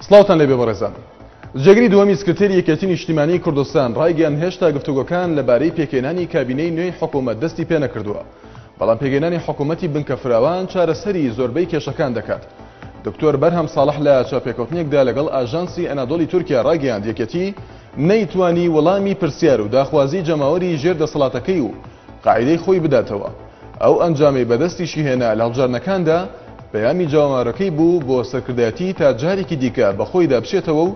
سڵاوتان لێبێ بەڕێزان. جێگری دووەمی سکرتێری یەکێتی نیشتیمانی کوردستان ڕایگەیاند هێشتا گفتوگۆکان لەبارەی پێکهێنانی کابینەی نوێی حکوومەت دەستی پێنەکردووە، بەڵام پێکهێنانی حکوومەتی بنکە فراوان چارەسەری زۆربەی کێشەکان دەکات. دکتۆر بەرهەم ساڵح لە چاوپێکەوتنێکدا لەگەڵ ئاژانسی ئەنادۆڵی تورکیا ڕایگەیاند یەکێتی نەیتوانی وەڵامی پرسیار و داخوازی جەماوەری ژێر دەسەڵاتەکەی و قاعیدەی خۆی بداتەوە. ئەو ئەنجامەی بەدەستیشی هێنا لە هەڵبژاردنەکاندا پەیامی جەماوەرەکەی بوو بۆ سەرکردایەتی تا جارێکی دیکە بەخۆیدا بچێتەوە و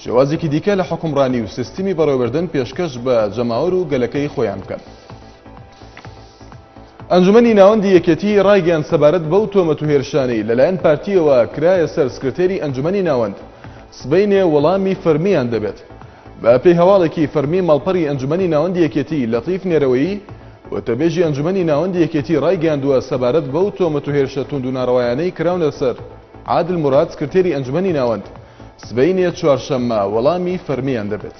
شێوازێکی دیکە لە حوکمڕانی و سیستمی بەڕێوەبردن پێشکەش بە جەماوەر و گەلەکەی خۆیان بکەن. ئەنجومەنی ناوەندی یەکێتی ڕایگەیاند سەبارەت بەو تۆمەت و هێرشانەی لەلایەن پارتییەوە کرایە سەر سکرتێری ئەنجومەنی ناوەند، سبەینێ وەڵامی فەرمییان دەبێت. بە پێی هەواڵێکی فەرمی ماڵپەڕی ئەنجومەنی ناوەندی یەکێتی لەتیف نێرەوەیی وتەبێژی ئەنجومەنی ناوەندی یەکێتی ڕایگەیاندووە سەبارەت بەو تۆمەت و هێرشە توند و ناڕەوایانەی کراونە سەر عادل موراد سکرتێری ئەنجومەنی ناوەند سبەینێ چوارشەممە وەڵامی فەرمییان دەبێت.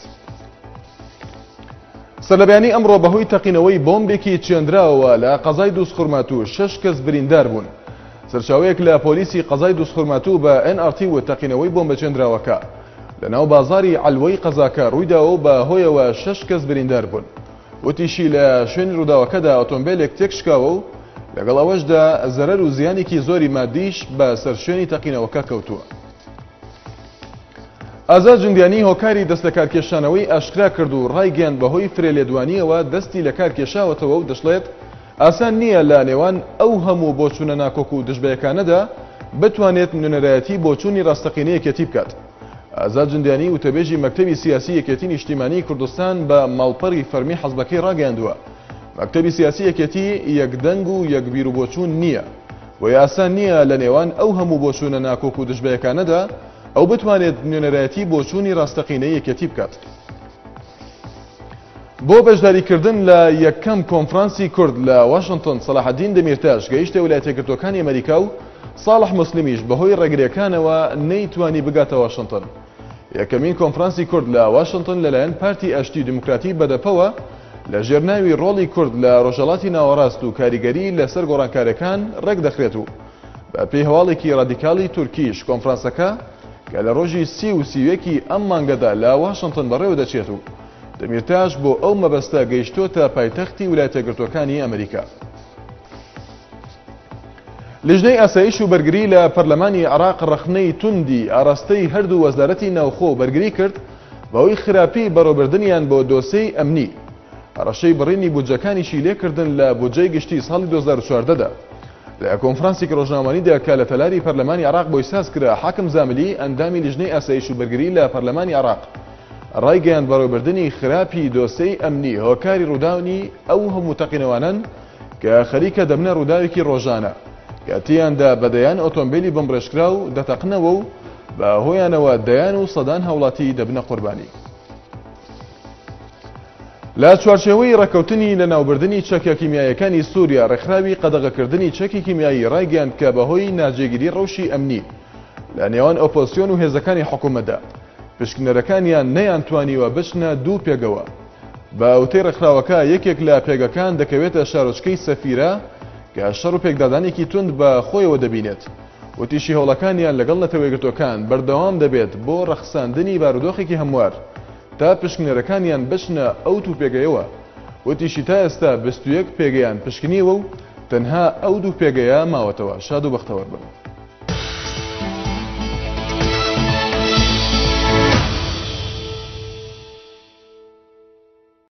سەرلەبەیانی ئەمڕۆ بەهۆی تەقینەوەی بۆمبێکی چێندراوەوە لە قەزای دووزخورماتوو شەش کەس بریندار بوون. سەرچاوەیەک لە پۆلیسی قەزای دووزخورماتوو بە NRT وت تەقینەوەی بۆمبە چێندراوەکە لەناو بازاڕی عەلوەی قەزاکە ڕوویداوە و بە هۆیەوە شەش کەس بریندار بوون. وتیشی لە شوێنی ڕووداوەکەدا ئۆتۆمبێلێک تێکشکاوە و لەگەڵ ئەوەشدا زەرەر و زیانێکی زۆری مادیش بە سەر شوێنی تەقینەوەکە کەوتووە. ئازاد جندیانی هۆکاری دەستلەکارکێشانەوەی ئاشکرا کرد و ڕایگەیاند بەهۆی فرە لێدوانییەوە دەستی لەکارکێشاوەتەوە و دەشڵێت ئاسان نییە لە نێوان ئەو هەموو بۆچوونە ناکۆک و دژبەیەکانەدا بتوانێت نوێنەرایەتی بۆچوونی ڕاستەقینەی یەکێتی بکات. ئازاد جندیانی وتەبێژی مەکتەبی سیاسی یەکێتی نیشتیمانیی کوردستان بە ماڵپەڕی فەرمی حزبەکەی ڕاگەیاندووە مەکتەبی سیاسی یەکێتی یەکدەنگ و یەک بیروبۆچوون نییە بۆیە ئاسان نییە لە نێوان ئەو هەموو بۆچوونە ناکۆک و دژبەیەکانەدا ئەو بتوانێت نوێنەرایەتی بۆچوونی ڕاستەقینەی یەکێتی بکات. بۆ بەشداریکردن لە یەکەم کۆنفرانسی کورد لە واشنتۆن سەلاحەدین دەمیرتاش گەیشتە ویلایەتە یەکگرتووەکانی ئەمریکا و ساڵح موسلیمیش بەهۆی ڕێگرییەکانەوە نەیتوانی بگاتە واشنتۆن. یەکەمین کۆنفرانسی کورد لە واشنتۆن لەلایەن پارتی ئاشتی و دیموکراتی بەدەپەوە لە ژێر ناوی ڕۆڵی کورد لە ڕۆژهەڵاتی ناوەڕاست و کاریگەری لەسەر گۆڕانکارییەکان ڕێکدەخرێت و بە پێی هەواڵێکی ڕادیکاڵی تورکیش کۆنفرانسەکە کە لە ڕۆژی 30 و 31 ی ئەم مانگەدا لە واشنتن بەڕێوە دەچێت و دەمیرتاش بۆ ئەو مەبەستە گەیشتۆتە پایتەختی ویلایەتە یەکگرتووەکانی ئەمریکا. لیژنەی ئاسایش و بەرگری لە پەرلەمانی عێراق ڕەخنەی توندی ئاراستەی هەردوو وەزارەتی ناوخۆ و بەرگری کرد بەهۆی خراپی بەڕێوەبردنیان بۆ دۆسێی ئەمنی. هەڕەشەی بڕینی بودجەکانیشی لێکردن لە بودجەی گشتی ساڵی 2014 دا. لە کۆنفرانسێکی ڕۆژنامەوانیدا کە لە تەلاری پەرلەمانی عێراق بۆی سازکرا، حاکم زاملی، ئەندامی لیژنەی ئاسایش و بەرگری لە پەرلەمانی عێراق، ڕایگەیاند بەڕێوەبردنی خراپی دۆسێی ئەمنی هۆکاری ڕوودانی ئەو هەموو تەقینەوانەن کە خەریکە دەبنە ڕووداوێکی ڕۆژانە کە تێیاندا بە دەیان ئۆتۆمبێلی بۆمبڕێژکراو دەتەقنەوە و بە هۆیانەوە دەیان و سەدان هاوڵاتی دەبنە قوربانی. لە چوارچێوەی ڕێککەوتنی لەناوبردنی چەکە کیمیاییەکانی سووریا، ڕێکخراوی قەدەغەکردنی چەکی کیمیایی ڕایگەیاند کە بەهۆی ناجێگیری ڕەوشی ئەمنی لە نێوان ئۆپۆزسیۆن و هێزەکانی حکوومەتدا، پشکنەرەکانیان نەیانتوانیوە بچنە دوو پێگەوە. بە وتەی ڕێکخراوەکە، یەکێک لە پێگەکان دەکەوێتە شارۆچکەی سەفیرە کە شەڕ و پێکدادانێکی توند بە خۆیەوە دەبینێت. وتیشی هەوڵەکانیان لەگەڵ نەتەوەیەکگرتووەکان بەردەوام دەبێت بۆ ڕەخساندنی بارودۆخێکی هەموار تا پشکنەرەکانیان بچنە ئەو دوو پێگەیەوە. وتیشی تا ئێستا 21 پێگەیان پشکنیوە و تەنها ئەو دوو پێگەیە ماوەتەوە. شاد و بەختەوەر بن.